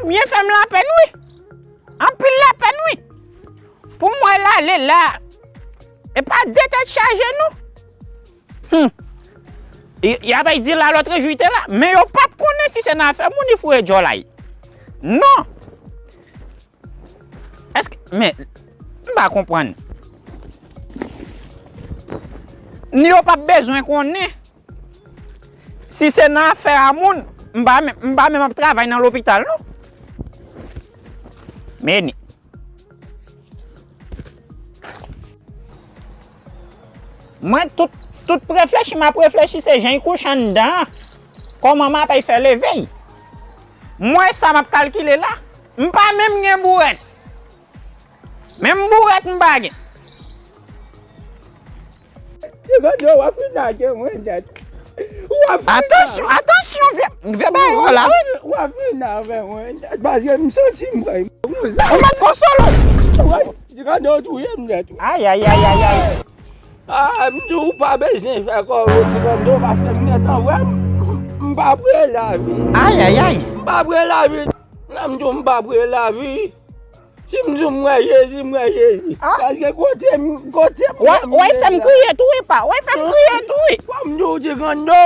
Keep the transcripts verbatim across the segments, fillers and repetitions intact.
Byen fè m lapèn wi. Anpil lapèn wi. Pou m wè l ale la. E pa de tèt chaje non. Hmm. Y, y ap di la lòt jou te la. Men yo p ap konnen si se nan afè moun li foure djòl la. Non. Èske, men, m pa konprann. Ni yo p ap bezwen konnen. Si se nan afè a moun, m pa menm, m pa menm ap travay nan lopital non. Men ni. Mwen, tout, tout reflechi m ap reflechi, se jan l kouche anndan an. Kòman m ap fè leve l? Mwen, sa m ap kalkile la, m pa menm gen bourèt. Menm bourèt m pa gen. Ti Gando, w ap fin lage mwen nèt. W ap fin Atansyon, atansyon, vye, vye bagay w la, wi. W ap fin avè mwen nèt, paske m santi m pran yon zam. Ou mèt pran solo. Ti Gando touye m nèt. Ay, ay, ay, ay, ay. Ah, m di w pa bezwen fè kòve Ti Gando, paske m gentan wè m, m pa pre lavi. Ay, ay, ay. M pa pre lavi. Lè m di w m pa pre lavi, si m di w m wè Jezi, m wè Jezi. Ah. Paske kote m, kote m Wè, wè, fè m kriye tou wi, pa. Wè, fè m kriye tou wi. Fò m di w Ti Gando.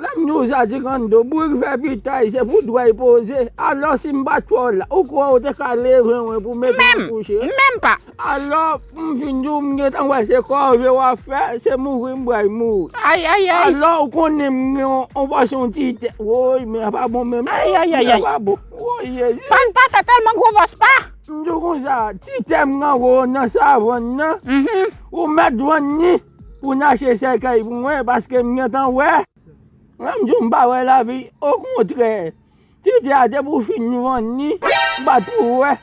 Lè m di w sa, Ti Gando, bourik fè pitay, se pou dwèy poze. Alò, si m pa t fè w la, ou kwè w te ka leve mwen pou mete m kouche? Menm, menm pa. Alò, m fin di w, m gentan wè se kòve w ap fè, se mouri m pral mouri. Ay, ay, ay. Alò, ou konnen m gen yon, yon pòsyon ti tè. Woy, men pa bon menm. Ay, ay, ay, ay. Pa bon. Woy, Jezi. Pa, pa fè tèlman gwo vòs, pa. M di w konsa, ti tè m nan wo nan savann nan, mhm, ou mèt vann li pou n achte sèkèy pou mwen, paske m gentan wè. Mwen, m di w, m pa wè lavi. Okontrè, ti tè a depi w fin vann li, m pa twò wè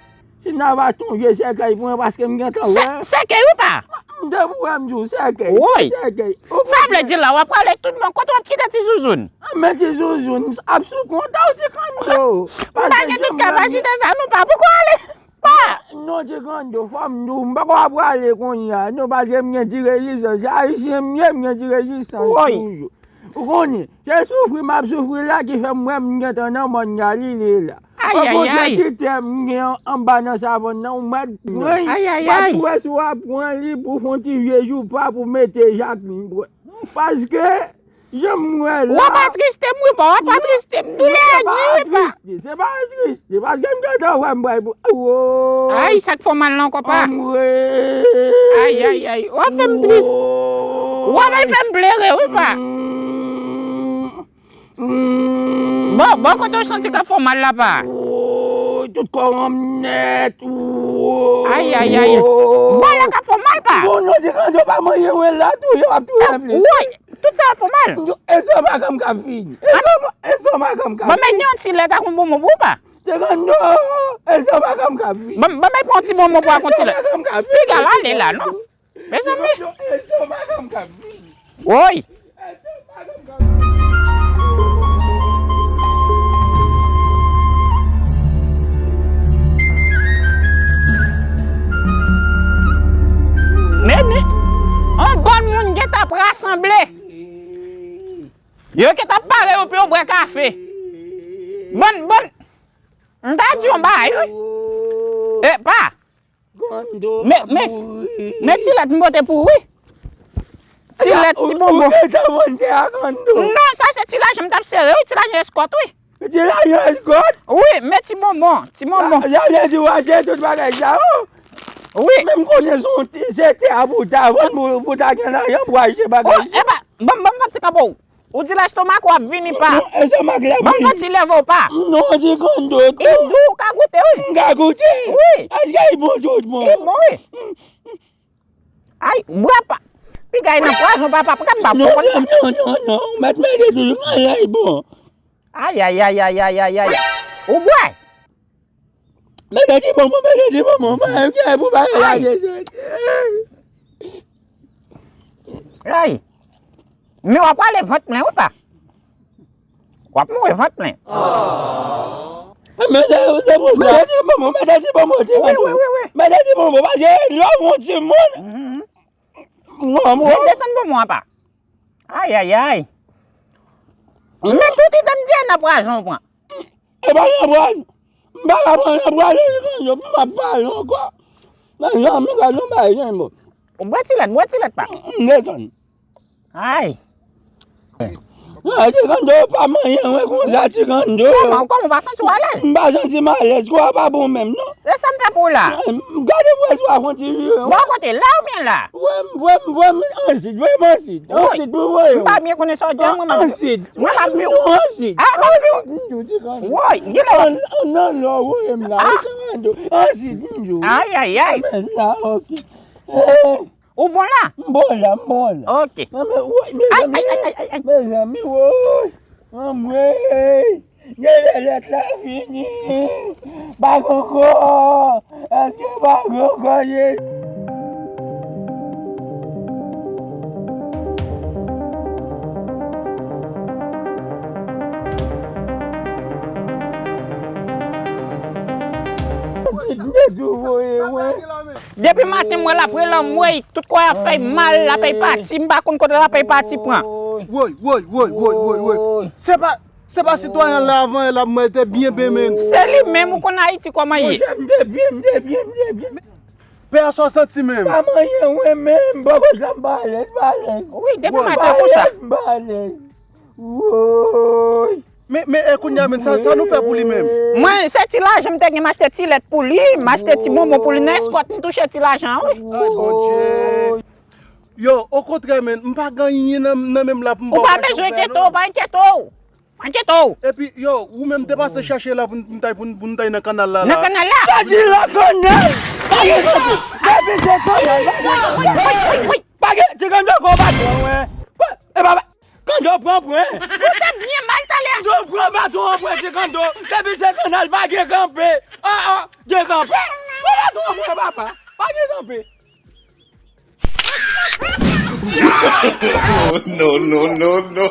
si n a va achte yon vye sèkèy pou mwen, paske m gentan wè. Sè-, sèkèy wi pa? M depi w wè m di w sèkèy. Woy. Sèkèy. Sa vle di la, w ap prale tout bon, kote w ap kite ti zouzoun? Ah, men ti zouzoun ap sou kont a w, Ti Gando. M pa gen tout kapasite sa non, pa, poko ale. Pa! Non, Ti Gando, fò m di w, m poko ap prale kounye a non, paske m gen ti rezistans. Se ayisyen m ye, m gen ti rezistans toujou. Ou konnen, se soufri m ap soufri la ki fè m wè m gentan nan mòn Galile la. Ay, ay, ay. Ti tè m gen anba nan savann nan, ou mèt pran l. Ay, ay, ay. W ap wè si w ap pran li pou fè yon ti vye joupa pou mete Jacqueline pran. Paske jan m wè la. W ap atriste m wi pa, w ap atriste m. Doulè a di wi pa. Se pa atriste, paske m gentan wè m pral pou, oh. Ay, sa k fè w mal la ankò pa? Ay, ay, ay, w ap fè m tris. W ap fè m plere wi pa. Bon, bon, kote w santi k ap fè w mal la pa? Woy, tout kò an m nèt. Woy. Ay, ay, ay. Bon, lè k ap fè w mal pa? Bon, non, di kan yo pa manje mwen la, touye, w ap touye m plis. Woy, tout sa ap fè w mal. Estomak an m k ap fini. Estomak an m k ap fini. Bon, men yon ti lèt ak yon bonbon pou ou pa? Ti Gando, estomak an m k ap fini. Bon, bon, men pran ti bonbon pou ak yon ti lèt. Estomak an m k ap fini. Piga l ale la, non? Mezanmi. Woy. Men ni, yon bann moun gentan ap rasanble. Yo gentan ap pare yo pou yo bwè kafe. Bann, bann, m ta di yon bagay wi. Epa. Men, men, men ti lèt m pote pou ou wi. Ti lèt, ti bonbon. Non, sa se ti lajan m t ap sere wi, ti lajan eskòt wi. Ti lajan eskòt? Wi, men ti bonbon, ti bonbon. Sa vle di w achte tout bagay sa yo? Wi. Men m konnen se yon ti, se tè a pou w ta vann pou, pou w ta gen lajan pou w achte bagay sa. Epa, ban m, ban m fè yon ti kanpe w. Ou di lèstomak ou ap vini pa. Non, estomak la vini. Ban m yon ti leve w pa. Non, di konn do tou. Li dou, ou ka goute wi. M ka goute? Wi. Èske li bon tout bon? Li bon wi. Ay, bwè pa. Piga y nan pwazon papa, pa ka m pa pran. Non, non, non, non, non. Ou mèt mete toujou nan jan li bon. Ay, ay, ay. Ou bwè? Mete ti bonbon, mete ti bonbon, mwen, m gen pou bagay la, mesye. Ay. Men w ap prale vant plen, wi, pa. W ap mouri vant plen. Mete ti bonbon, mete ti bonbon, ti bonbon. Wi, wi, wi, wi. Mete ti bonbon, paske lè w yon timoun. Mwen, mwen. Men desann bonbon an, pa. Ay, ay, ay. Men tout idanm di a nan pwazon w pran. E pa nan pwazon. M pa ka pran nan pwale li konn yo, m ap pale ankò. Nan janm, gad yon bagay, janm. Ou bwè ti lèt, bwè ti lèt pa. M desann. Ay. Nan, ti kando pa manyen mwen konsa, ti kando. Kòman, kòman, ou pa santi w alèz? M pa santi m alèz, kò a pa bon menm, non. E sa m fè pou w la? Gade pwèz ou a kontinye. Bò kote, la oubyen la? Vwè m, vwè m, vwè m, ansit, vwè m ansit. Ansit pou voye. M pa byen konnen sa w di a, mwen menm. Ansit. Mwen pa byen. Ansit. Ah, ansit. Woy, gade. An, an, nan lò, woy, m la. Ah. Ansit, m di w. Ay, ay, ay. Men la, ok. Eh. Ou bon la? M bon la, m bon la. Ok. Nan, men, woy, mezanmi, mezanmi, woy. Anmwey. Genlè lèt la fini. Pa gen ankò. Èske pa gen ankò, ye? Depi maten, mwen la pre lanmwey, tout kò a fè mal, lapèy pati, m pa konn kote lapèy pati pran. Woy, woy, woy, woy, woy, woy. Se pa, se pa sitwayen la avan yè la, mwen te byen benmen. Se li menm, ou konn Ayiti kòman ye. Monchè, m te byen, m te byen, m te byen. Pè a sa w santi menm? Pa manyen, mwen menm, bò kote la m pa alèz, m pa alèz. Wi, depi maten konsa. M pa alèz, m pa alèz. Woy. Men, men, e kounye a, men, sa, sa nou fè pou li menm? Mwen, se ti lajan m te gen, m achte ti lèt pou li, m achte ti bonbon pou li, nan eskòt, m touche ti lajan an, wi. Ay, Bondye. Yo, okontrè, men, m pa gen anyen nan, nan men m la pou m ba w kach pou frè, non. Ou pa bezwen enkyete w, pa enkyete w. Pa enkyete w. Epi, yo, ou menm te pase chèche la pou n, pou n tay, pou n, pou n tay nan kanal la, la. Nan kanal la? Sa di nan kanal! Pa gen kanpe! Depi se kanal, pa gen kanpe! Woy, woy, woy, woy! Pa gen, ti kanpe, gwo baton, wen. E pa, Kando pran pwen. Ou te byen mal talè. Yo pran baton an pwen ti Kando. Depi se kanal pa gen kanpe. Ah, ah, gen kanpe. Pran baton an pwen papa. Pa gen kanpe. No, no, no, no.